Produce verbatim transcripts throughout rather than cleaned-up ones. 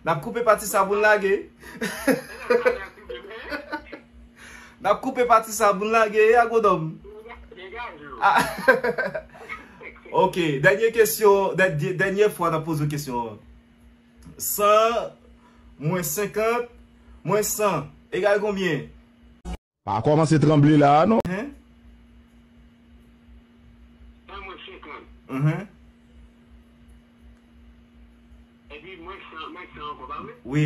N ap koupe pati sa pou n lage. N ap koupe pati sa pou n lage, e, agwonòm. Ah. Ok, dènye kesyon, dè-, dè-, dènyè fwa n ap poze w kesyon an. San mwens senkant mwens san egal konbyen? Pa kòmanse tranble la a, non. Hen? San mwens senkant. Mhm. Epi mwens san, mwens san ankò, pa vre? Wi.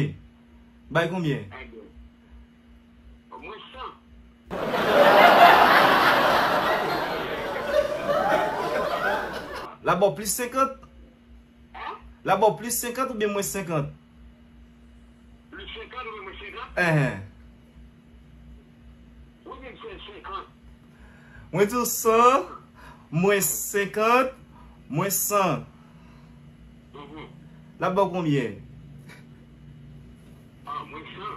Bay konbyen? Ebyen, mwens san. L ap ba w plis senkant? Hein? L ap ba w plis senkant oubyen mwens senkant? Plis senkant oubyen mwens senkant? Enhen. Ou di m se senkant. Mwen di w san, mwens senkant, mwens san. Mhm. L ap ba w konbyen? Ah, mwens san.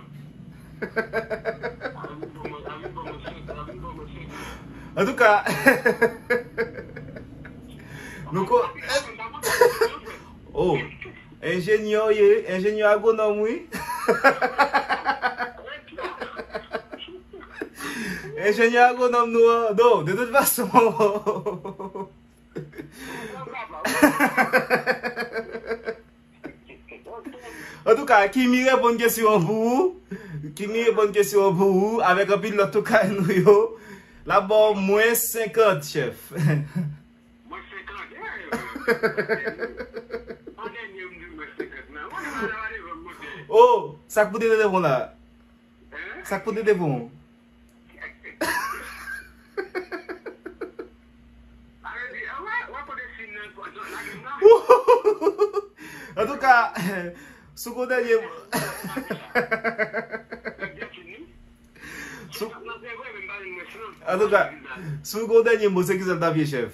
Antouka, nou ko-, oh, enjenyè w ye, enjenyè agwonòm, wi. Enjenyè agwonòm nou an, non, de tout fason. Antouka, Kimi reponn kesyon an pou ou. Kimi reponn kesyon an pou ou, avèk anpil lòt tou kay nou yo. L ap ba w mwens senkant, chèf. Mwens senkant, yeah. An dènye, m di mwens senkant, nan. Mwen, mwen, mwen, mwen, mwen. Oh, sa k pou te devan w la? Hein? Sa k pou te devan w? Antouka, si w gon dènye mo, si w, antouka, si w gon dènye mo, se kisa l t ap ye, chèf?